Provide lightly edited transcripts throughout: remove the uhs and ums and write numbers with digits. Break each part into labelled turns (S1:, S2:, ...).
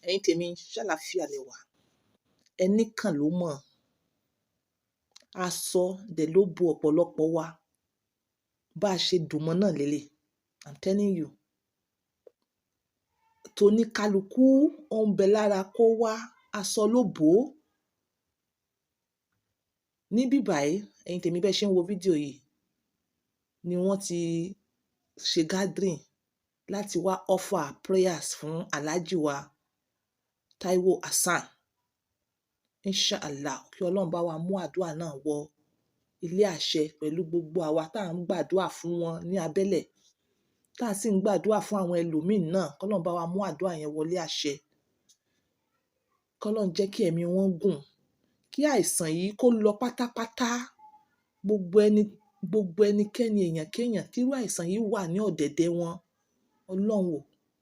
S1: Ẹ̀yin tèmi, ṣàlàáfíà lẹ wà? Ẹní kan ló mọ̀. Aṣọ dẹ̀ ló bo ọ̀pọ̀lọpọ̀ wa. Bá ṣe dùn mọ́ náà lélẹ̀. I'm telling you. Tóníkálukú ó ń bẹ lára kó wá, aṣọ ló bò ó. Níbí báyìí, ẹ̀yin tèmi, bẹ́ẹ̀ ṣe ń wo fídíò yìí ni wọ́n ti ṣe gathering láti wá offer prayers fún Alhaji wa Taiwo Hassan. Inshallah, kí Ọlọ́run bá wa mú àdúrà náà wọ ilé àṣẹ pẹ̀lú gbogbo àwa tá à ń gbàdúrà fún wọn ní abẹ́lẹ̀, tá à sì ń gbàdúrà fún àwọn ẹlòmíì náà, k'Ọlọ́run bá wa mú àdúrà yẹn wọlé àṣẹ. K'Ọlọ́run jẹ́ kí ẹ̀mí wọn gùn, kí àìsàn yìí kó lọ pátápátá. Gbogbo ẹni, gbogbo ẹnikẹ́ni, èèyàn kéèyàn tí irú àìsàn yìí wà ní ọ̀dẹ̀dẹ̀ wọn, Ọlọ́run ò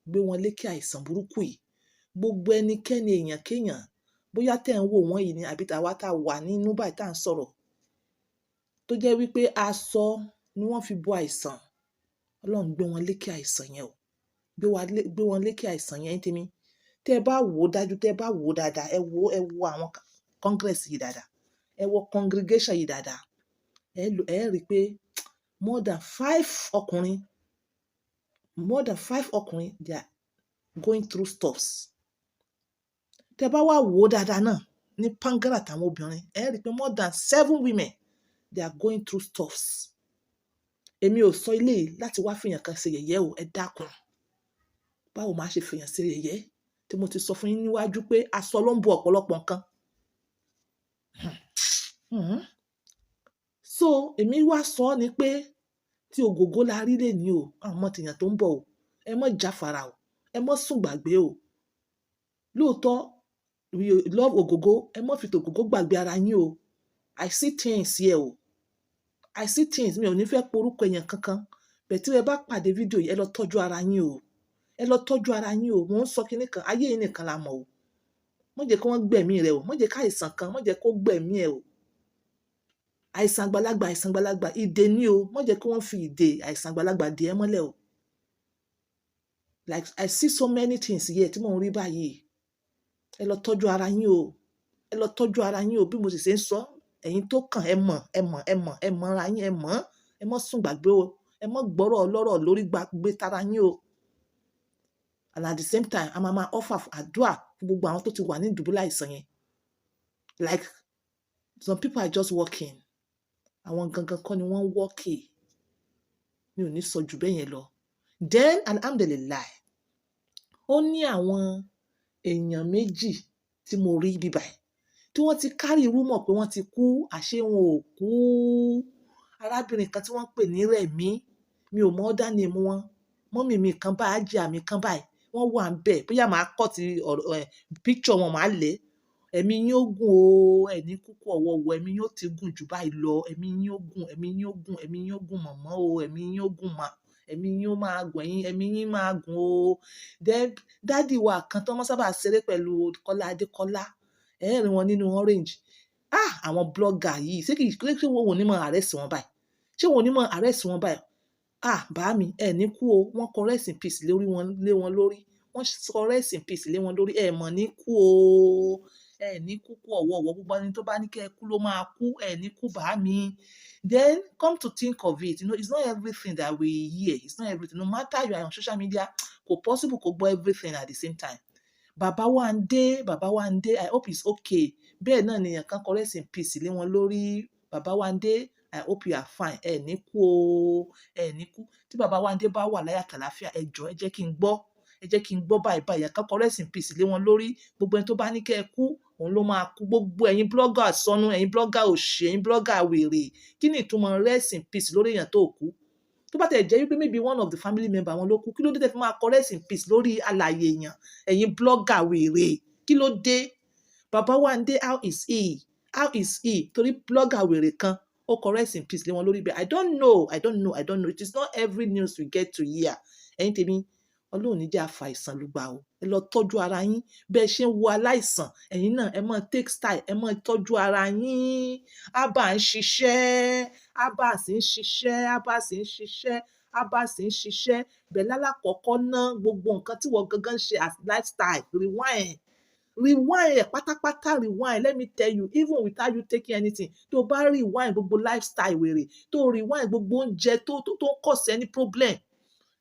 S1: gbé wọn lékè àìsàn burúkú yìí. Gbogbo ẹnikẹ́ni, èèyàn kéèyàn, bóyá tẹ́ ń wò wọ́n yìí ni àbí tàwa tá wà nínú báyìí tá à ń sọ̀rọ̀, tó jẹ́ wípé aṣọ ni wọ́n fi bo àìsàn, Ọlọ́run gbé wọn lékè àìsàn yẹn o. Gbé wọn lékè àìsàn yẹn. Ẹ̀yin tèmi. Tẹ́ ẹ bá wò ó dájú, tẹ́ ẹ bá wò ó dáadáa, ẹ wo àwọn congress yìí dáadáa, ẹ wo congregation yìí dáadáa, ẹ rí i pé more than five ọkùnrin, more than five ọkùnrin, they are going through stuffs. Tẹ́ bá wá wò ó dáadáa náà ní pangara tàwọn obìnrin, ẹ rí i pé more than seven women, they are going through stuffs. Èmi ò sọ eléyìí láti wá fìyàn kan ṣe yẹ̀yẹ́ o, ẹ dákun. Báwo máa ṣe fìyàn ṣe yẹ̀yẹ́ tí mo ti sọ fún yín níwájú pé aṣọ ló ń bo ọ̀pọ̀lọpọ̀ nǹkan? So èmi wá sọ ọ́ ni pé tí ògògó la rí lè ní o, àwọn ọmọ tèèyàn tó ń bọ̀ o, ẹ má jáfara o, ẹ má sùn gbàgbé o. Lóòótọ́, we love ògògó, ẹ má fi tògògó gbàgbé ara yín o. I see things here o. I see things. Mi ò ní fẹ́ porúkọ èèyàn kankan. Bẹ̀ tí ẹ bá pàdé fídíò yìí, ẹ lọ tọ́jú ara yín o. Ẹ lọ tọ́jú ara yín o. Mò ń sọ kinní kan, ayé yìí nìkan la mọ̀ o. Má jẹ́ kí wọ́n gbẹ̀mí rẹ o. Má jẹ́ káìsàn kan, má jẹ́ kó gbẹ̀mí ẹ o. Àìsàn àgbàlagbà, àìsàn àgbàlagbà, ìdè ni o. Má jẹ́ kí wọ́n fi ìdè àìsàn àgbàlagbà dè ẹ́ mọ́lẹ̀ o. Like, I see so many things here tí mò ń rí báyìí. Ẹ lọ tọ́jú ara yín o. Ẹ lọ tọ́jú ara yín o. Bí mo sì ṣe ń sọ, ẹ̀yin tó kàn, ẹ mọ̀, ẹ mọ̀, ẹ mọ̀, ẹ mọ̀ ara yín, ẹ mọ̀. Ẹ má sùn gbàgbé o. Ẹ má gbọ́rọ̀ ọlọ́rọ̀ lórí gbàgbé tara yín o. And at the same time, a máa máa offer àdúrà fún gbogbo àwọn tó ti wà ní ìdùbúlẹ̀ àìsàn yẹn. Like, some people are just working. Àwọn gangan kọ́ ni wọ́n ń working. Mi ò ní sọ jù bẹ́ẹ̀ yẹn lọ. Then, alhamdulillah, ó ní àwọn èèyàn méjì tí mo rí bí báyìí tí wọ́n ti carry rumour pé wọ́n ti kú, àṣé wọn ò kú. Arábìnrin kan tí wọ́n ń pè ní Rẹ̀mí, mi ò mọ̀ other name wọn. Mummy mi kan báyìí, Hajia mi kan báyìí, wọ́n wà níbẹ̀. Bóyá màá cut ọ̀rọ̀ ẹ̀, picture wọn, màá lẹ̀. Ẹ̀mí yín ó gùn o, ẹ ní kúkú ọ̀wọ̀ọ̀wọ́, ẹ̀mí yín ó ti gùn jù báyìí lọ. Ẹ̀mí yín ó gùn, ẹ̀mí yín ó gùn, ẹ̀mí yín ó gùn mọ̀mọ́ o, ẹ̀mí yín ó gùn mà, ẹ̀mí yín ó máa gùn, ẹ̀yin, ẹ̀mí yín máa gùn o. Then daddy wa kan tó máa sábà ṣeré pẹ̀lú Kọ́lá Adékọ́lá, ẹ rí wọn nínú orange. Ah, àwọn blogger yìí, ṣé kì í ṣe wọ́n ò ní mọ arrest wọn báyìí? Ṣé wọn ò ní mọ arrest wọn báyìí? Ah, bàámi, ẹ ní kú o. Wọ́n kọ rest in peace lórí wọn, lé wọn lórí. Wọ́n sọ rest in peace lé wọn lórí. Ẹ mọ̀ ní kú o. Ẹ ní kú kú ọ̀wọ̀ọ̀wọ́. Gbogbo ẹni tó bá ní kí ẹ kú ló máa kú. Ẹ ní kú, bàámi. Then come to think of it, it's not everything that we hear. It's not everything. No matter you are on social media, kò possible kó gbọ́ everything at the same time. Bàbá Wándé, Bàbá Wándé, I hope it's okay. Bẹ́ẹ̀ náà ni èèyàn kan kọ rest in peace lé wọn lórí. Bàbá Wándé, I hope you are fine. Ẹ ní kú o. Ẹ ní kú. Tí Bàbá Wándé bá wà láyà tàlàáfíà, ẹ jọ̀ọ́, ẹ jẹ́ kí n gbọ́. Ẹ jẹ́ kí n gbọ́ báyìí báyìí. Èèyàn kan kọ rest in peace lé wọn lórí. Gbogbo ẹni tó bá ní kí ẹ kú, òun ló máa kú. Gbogbo ẹ̀yin blogger sọnù, ẹ̀yin blogger òṣì, ẹ̀yin blogger wèrè. Kí ni ìtumọ̀ rest in peace lórí èèyàn tó kú? Tó bá tẹ̀ jẹ́ wípé maybe one of the family member wọn ló kú, kí ló dé tẹ́ fi máa kọ rest in peace lórí alààyè èèyàn? Ẹ̀yin blogger wèrè, kí ló dé? Bàbá Wándé, how is he? How is he? Torí blogger wèrè kan, ó kọ rest in peace lé wọn lórí bẹ́ẹ̀. I don't know, I don't know, I don't know. It is not every news we get to hear. Ẹ̀yin tèmi, Ọlọ́run ní jẹ́ àfàìsàn lùgbà o. Ẹ lọ tọ́jú ara yín. Bẹ́ẹ̀ ṣe ń wo aláìsàn, ẹ̀yin náà ẹ máa take style, ẹ máa tọ́jú ara yín. Abba ń ṣiṣẹ́, Abba sì ń ṣiṣẹ́, Abba sì ń ṣiṣẹ́. Herbals ń ṣiṣẹ́ bẹ̀. Lálàkọ́kọ́ ná, gbogbo nǹkan tí wọ́n gangan ń ṣe as lifestyle, rewind, rewind ẹ̀ pátápátá, rewind. Let me tell you, even without you taking anything, tó bá rewind gbogbo lifestyle wèrè, tó rewind gbogbo oúnjẹ tó ń cause any problem,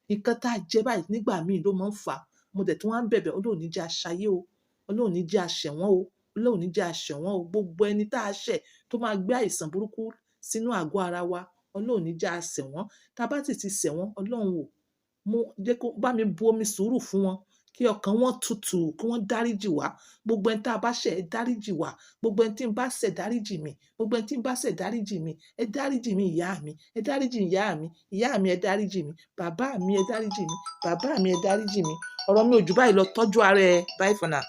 S1: nǹkan tá a jẹ báyìí nígbà míì ló máa ń fà á. Mo dẹ̀ tún wá ń bẹ̀bẹ̀, Ọlọ́run ní jẹ́ aṣayé o, Ọlọ́run ní jẹ́ aṣẹ̀wọ̀n o, Ọlọ́run ní jẹ́ aṣẹ̀wọ̀n o. Gbogbo ẹni tá a ṣẹ̀ tó máa gbé àìsàn burúkú sínú àgọ́ ara wa, Ọlọ́run ní jẹ́ aṣẹ̀wọ̀n. Tá a bá sì ti ṣẹ̀wọ̀n, Ọlọ́run ò mú jẹ́ kó bá mi bu omi sùúrù fún wọn, kí ọkàn wọn tutù, kí wọ́n dáríjì wá. Gbogbo ẹni tá a bá ṣẹ̀, ẹ dáríjì wá. Gbogbo ẹni tí ń bá ṣẹ̀, dáríjì mi. Gbogbo ẹni tí ń bá ṣẹ̀, dáríjì mi. Ẹ dáríjì mi, ìyá mi. Ẹ dáríjì ìyá mi. Ìyá mi, ẹ dáríjì mi. Bàbá mi, ẹ dáríjì mi. Bàbá mi, ẹ dáríjì mi. Ọ̀rọ̀ mi ò jù báyìí lọ. Tọ́jú ara ẹ. Bye for now.